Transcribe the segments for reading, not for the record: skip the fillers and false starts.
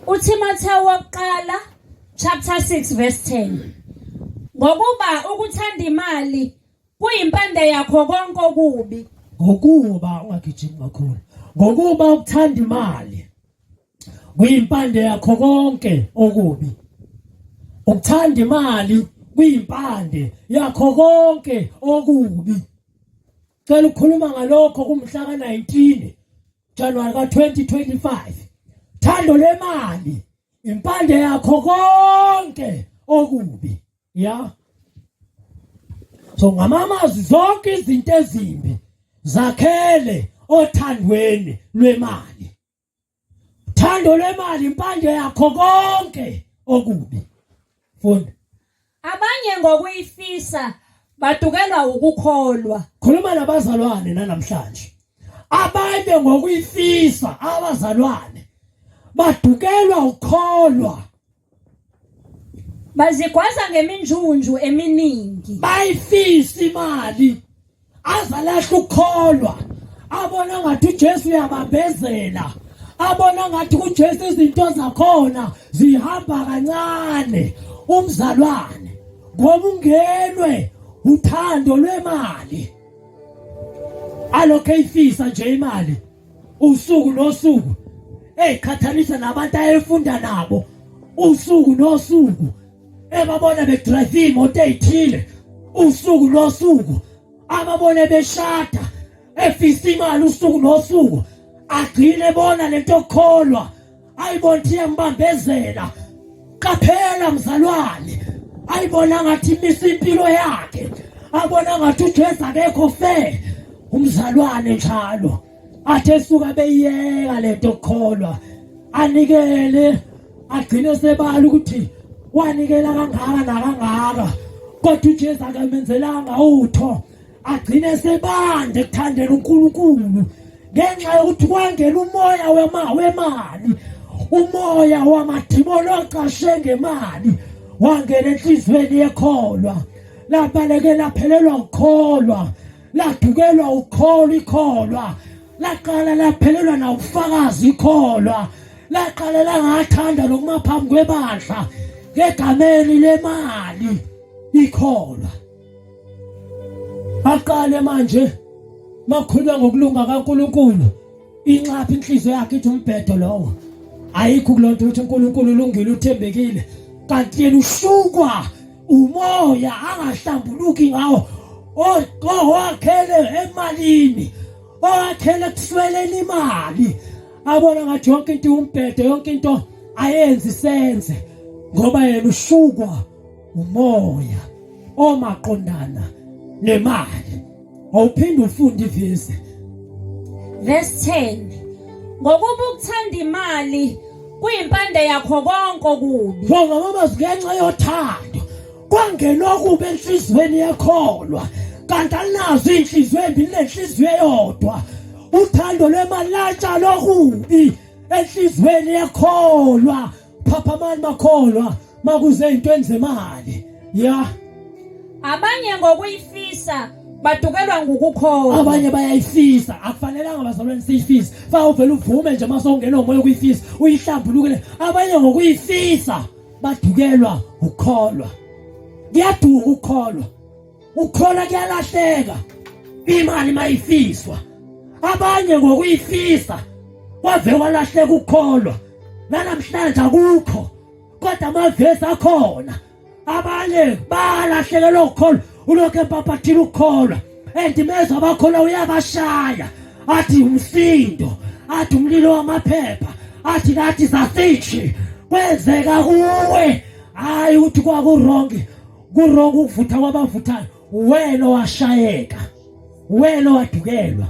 UThimothewu wokuqala chapter 6 verse 10. Ngokuba ukuthanda imali kuyimpande yakho konke okubi. Ngokuba ungagijimi kakhulu. Ngokuba ukuthanda imali kuyimpande yakho konke okubi. Ukuthanda imali kuyimpande yakho konke okubi. Cela ukukhuluma ngalokho kumhla ka-19 January ka-2025. Thando lwemali impande yakho konke okubi. Ya. So ngamamazwi zonke izinto ezimbi zakhele othandweni lwemali. Thando lwemali impande yakho konke okubi. Funda. Abanye ngokuyifisa badukelwa ukukholwa. Khuluma nabazalwane nanamhlanje. Abanye ngokuyifisa abazalwane badukelwa ukukholwa. Bazigwaza ngeminjunju eminingi. Bayifisa imali azalahla ukukholwa abona ngathi uJesu uyabambezela abona ngathi kuJesu izinto zakhona zihamba kancane umzalwane ngoba ungenwe uthando lwemali alokho eyifisa nje imali usuku nosuku eyiqhathanisa nabantu ayefunda nabo usuku nosuku ebabona bedrive imoto eyithile usuku nosuku ababone beshada efisa imali usuku nosuku agcine bona lento okholwa ayibona ukuthi iyambambezela qaphela mzalwane ayibona ngathi imisa impilo yakhe abona ngathi uJesu akekho fair umzalwane njalo athe esuka beyiyeka lento okukholwa anikele agcine sebala ukuthi wanikela kangaka nakangaka kodwa uJesu akamenzelanga utho agcine sebande ekuthandeni uNkulunkulu ngenxa yokuthi kwangena umoya wemali umoya wamadimoni ocashe ngemali wangena enhliziyweni yekholwa labaleke laphelelwa ukukholwa ladukelwa ukukholwa ikholwa laqala laphelelwa nawubufakazi ikholwa laqala langathanda lokuma phambi kwebandla ngegameni lemali ikholwa aqale manje makhulunywa ngokulunga kaNkuluNkulu inxapha inhliziyo yakhe ithi umbhedo lowo ayikho kulonto ukuthi uNkulunkulu ulungile uthembekile kanti yena ushukwa umoya angahlambuluki ngawo owakhele emalini owakhele kusweleni imali abona ngathi yonke into umbhedo yonke into ayenzi senze ngoba yena ushukwa umoya omaqondana nemali awuphinde ufunde ivesi verse 10 ngokuba ukuthanda imali kuyimpande yakho konke okubi bonga mama ngenxa yothando kwangenwa kubi enhliziyweni yekholwa kanti alinazo inhliziyo embi linenhliziyo eyodwa uthando lwemali latshalwa kubi enhliziyweni yekholwa phaphamani makholwa makuze ey'ntweni zemali ya abanye ngokuyifisa badukelwa ngukukholwa abanye bayayifisa akufanelanga bazalwane siyifise faka uvele uvume nje uma sewungena umoya ukuyifisa uyihlambulukile abanye ngokuyifisa badukelwa ukukholwa kuyaduka ukukholwa ukukholwa kuyalahleka imali mayifiswa abanye ngokuyifisa kwave kwalahleka ukukholwa nanamhlanje akukho kodwa amavesi akhona abanye balahlekelwa ukukholwa ulokhu empapathile ukukholwa and mezwa abakholwa uyabashaya athi umsindo athi umlilo wamaphepha athi nathi sasitshi kwenzeka kuwe hayi ukuthi kwakuwrong kuwrong ukuvutha kwabavuthayo wena owashayeka wena owadukelwa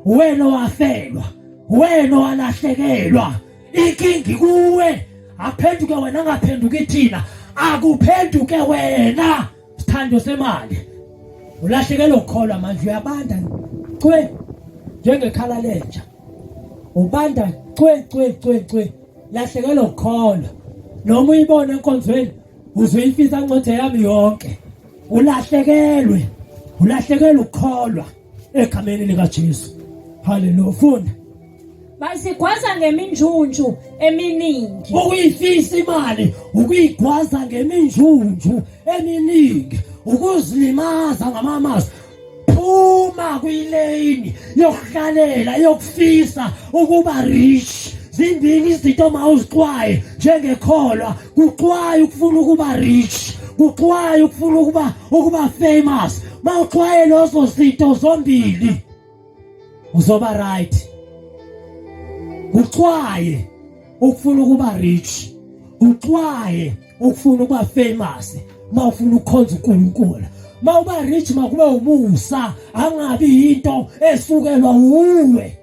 wena owafelwa wena owalahlekelwa inkinga kuwe aphenduke wena angaphenduki thina akuphenduke wena sithando semali ulahlekelwa ukukholwa manje uyabanda cwe njengekhala lenja ubanda cwe cwe cwe cwe lahlekelwa ukukholwa noma uyibona enkonzweni uzoyifisa ncothe yami yonke ulahlekelwe ulahlekelwe ukukholwa egameni likaJesu haleluya funda. Bazigwaza ngeminjunju eminingi. Ukuyifisa imali, ukuyigwaza ngeminjunju eminingi, ukuzilimaza ngamamazwi. Phuma kwilane yokuhlalela yokufisa ukuba rich. Zimbini izinto mawuzixwaye njengekholwa, kuxwaye ukufuna ukuba rich, kuxwaye ukufuna ukuba famous. Mawuxwaye lezo zinto zombili uzoba right. Kuxwaye ukufuna ukuba rich, kuxwaye ukufuna ukuba famous mawufuna ukukhonza uNkulunkulu. Mawuba rich makube umusa, angabi into esukelwa uwe.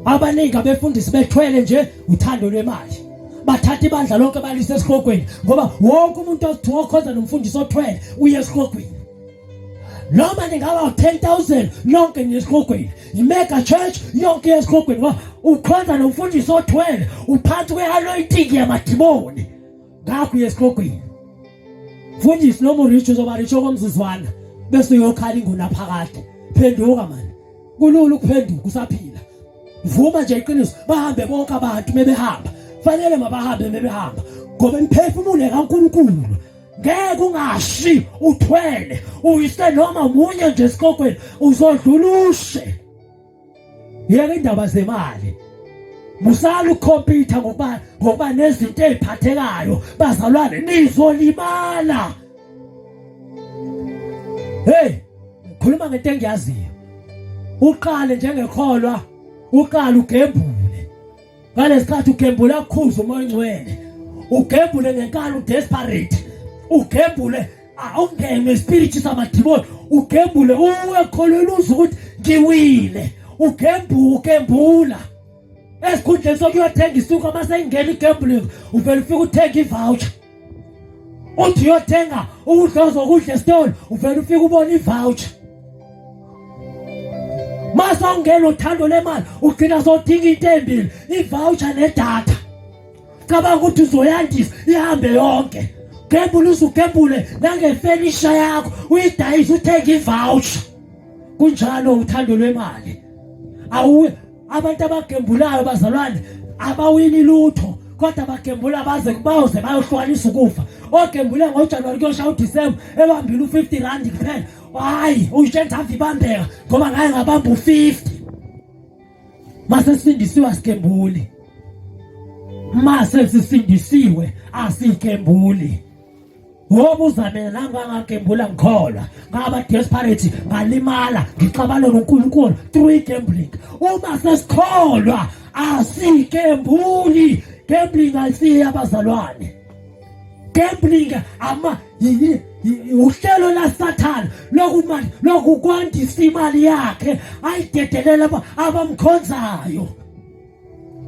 Abaningi abefundisi bethwele nje uthando lwemali, bathatha ibandla lonke balise esihogweni, ngoba wonke umuntu okhonza nomfundisi othwele uye esihogweni. Noma ningaba 10000 nonke niye esihogweni. Imega church yonke esihogweni, ngoba ukhonza nomfundisi othwele, uphansi kwe-anointing yamadimoni, ngakho uye esihogweni. Mfundisi noma urich uzoba rich okomzuzwana bese uyokhala ingunaphakade. Phenduka mani, kulula ukuphenduka usaphila. Vuma nje iqiniso, bahambe bonke abantu mebehamba, fanele mabahambe mebehamba, ngoba imiphefumulo kaNkulunkulu ngeke ungashi uthwele uyise noma munye nje esikokweni uzodlula ushe. Yeke indaba zemali, musala ukukhompyutha ngokuba nezinto eziphathekayo bazalwane, nizolimala. Hey, khuluma ngento engiyaziyo. Uqale njengekholwa, uqale ugembule. Ngalesikhathi ugembula kukhuza umoya ongcwele. Ugembule ngenkani udesperate. Ugembule ungene spirit samadimoni, ugembule uwe kholwela uze ukuthi ngiwile. Ugembula. Esikhundleni sokuyothenga isuka mase ingena igambling, uvela ufike uthenga ivoucher. Uthi uyothenga ukudla ozokudla esitolo, uvela ufike ubone ivoucher. Mase ungena uthando lemali, ugcina sodinga into embili, ivoucher nedatha. Cabanga ukuthi uzoyandisa ihambe yonke. Gembule uzugembule nangefenisha yakho, uyidayise uthenge ivoucher. Kunjalo uthando lwemali. Awu, abantu abagembulayo bazalwane abawini lutho, kodwa bagembula baze bayoze bayohlukanisa ukufa. Ogembule ngoJanuwari kuyoshaya uDisemba ebambile u-50 rand kuphela. Hayi, uyitshenza ave ibambeka ngoba ngaye ngabamba u-50. Mase sisindisiwe asigembuli. Mase sisindisiwe asigembuli. Ngoba uzamele la ngangagembula ngikholwa, ngaba desperate, ngalimala, ngixabana noNkulunkulu through gambling. Uma sesikholwa asigembuli. Gambling ayisiyo abazalwane. Gambling ama uhlelo laSathane lokumali lokukwandisa imali yakhe ayidedelela abamkhonzayo.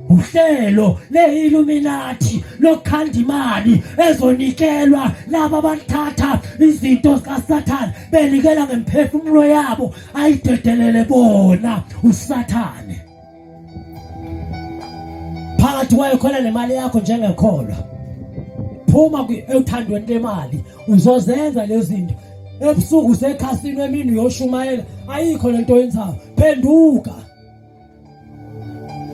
Uhlelo le-Illuminati lokukhanda imali ezonikelwa laba abathatha izinto zikaSathane benikela ngemphefumulo yabo ayidedelele bona uSathane. Phakathi kwayo khona nemali yakho njengekholwa. Phuma ethandweni lemali, uzozenza lezi zinto. Ebusuku usekhasini, emini uyoshumayela, ayikho lento oyenzayo. Phenduka.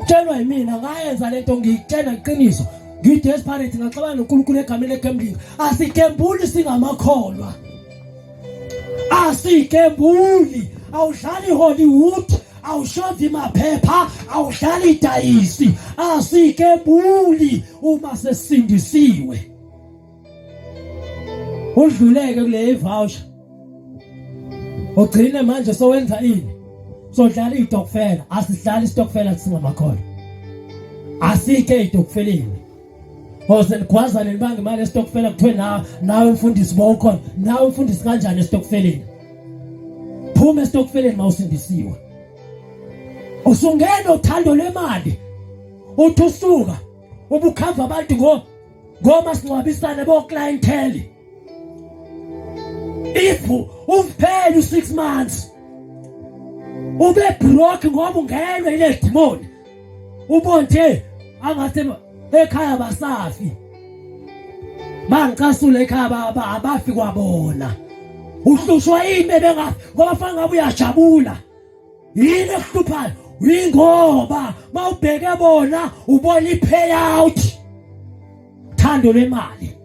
Tshelwa yimina ngayenza lento, ngiyitshela iqiniso. Ngidesperate ngaxabana noNkulunkulu egameni legambling. Asigembuli singamakholwa. Asigembuli. Awudlali Hollywood, awushovi maphepha, awudlali idayisi. Asigembuli uma sesindisiwe. Udluleke kule voucher. Ugcine manje sowenza ini? Sodlala itokfela. Asidlali isitokfela singamakholwa. Asikhe itokfeleni. Oze ligwazane libanga imali esitokfela kuthiwe nawe mfundisi bowukhona. Nawe mfundisi kanjani esitokfeleni? Phuma esitokfeleni mawusindisiwe. Usungena uthando lwemali. Uthi usuka ubukhava abantu ngoma singcwabisane bo clientele. If uphela u6 months ube broke ngoba ungenwe ile demon, ubonje angathi ekhaya basafi, bangicasula ekhaya abafi kwabona. Uhlushwa yini bebengafi? Ngoba fanele ngabe uyajabula. Yini ekuhluphayo? Yingoba mawubheke bona ubona ipayout. Thando lwemali.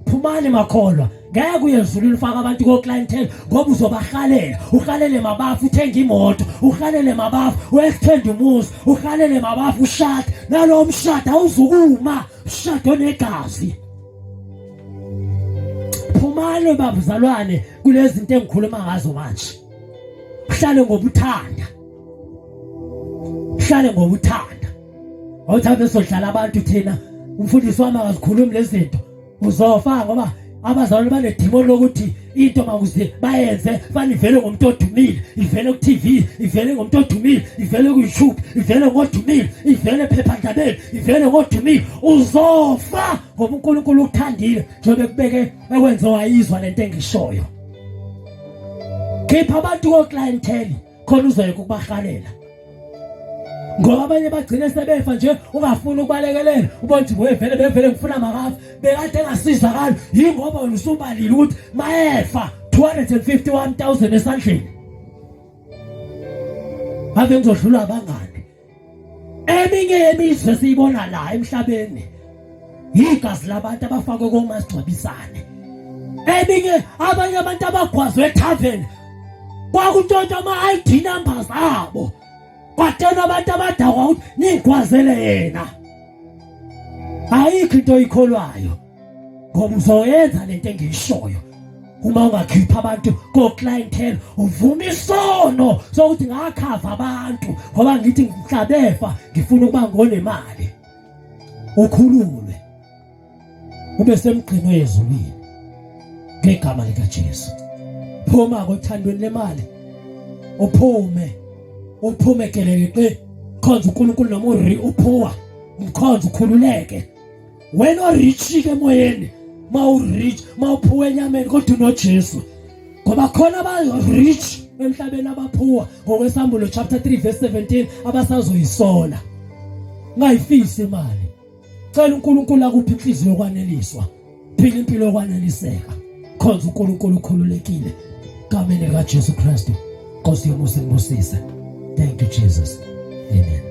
Phumani makholwa. Ngeke uye ezulwini ufaka abantu ko clientele ngoba uzobahalela. Uhalele mabafu uthenga imoto, uhalele mabafu uextend umuzi, uhalele mabafu ushada. Nalowo mshado awuzukuma, ushado negazi. Phumani babuzalwane kulezi zinto engikhuluma ngazo manje. Uhlale ngobuthanda. Uhlale ngobuthanda. Awuthathe sodlala abantu thina umfundisi wami akazikhulumi lezi zinto. Uzofa ngoba abazalwane banedimoni lokuthi into makuze bayenze fanele ivele ngomuntu odumile, ivele ku-TV, ivele ngomuntu odumile, ivele ku-YouTube, ivele ngodumile, ivele ephephandabeni, ivele ngodumile. Uzofa ngoba uNkulunkulu ukuthandile njengoba ekubeke ekwenze wayizwa lento engishoyo. Khipha abantu ko-clientele khona uzoyeka ukubahalela. Ngoba abanye bagcine sebefa nje ungafuni ukubalekelela ubona ukuthi wevele bevele ngifuna makafa bekade engasizakali yingoba wena usubalile ukuthi mayefa 251,000 esandleni ave ngizodlula abangani eminye yemizwe esiyibona la emhlabeni yigazi labantu abafakwe komasingcwabisane eminye abanye abantu abagwazwe ethaveni kwakuntshontshwa ama-ID numbers abo kwatshelwa abantu abadakwa ukuthi ningigwazele yena ayikho into oyikholwayo ngoba uzoyenza lento engiyishoyo uma ungakhipha abantu ko-clientele uvuma isono sokuthi ngakhava abantu ngoba ngithi ngihlabefa ngifuna ukuba ngonemali ukhululwe ube semgqini wezulwini ngegama likaJesu. Phuma kothandweni lemali, uphume uphume gelekeqe, khonza uNkulunkulu noma uri uphuwa umkhonza ukhululeke. Wena orich ke emoyeni, mawurich mawuphuwa enyameni kodwa unoJesu, ngoba khona aba-rich emhlabeni abaphuwa ngokwesambulo chapter 3 verse 17 abasazoyisola. Ungayifisi imali. Cela uNkulunkulu akuphe inhliziyo yokwaneliswa. Phila impilo yokwaneliseka. Khonza uNkulunkulu ukhululekile. Gameni likaJesu Kristu. Nkosi yomusa ikubusise. Thank you Jesus. Amen.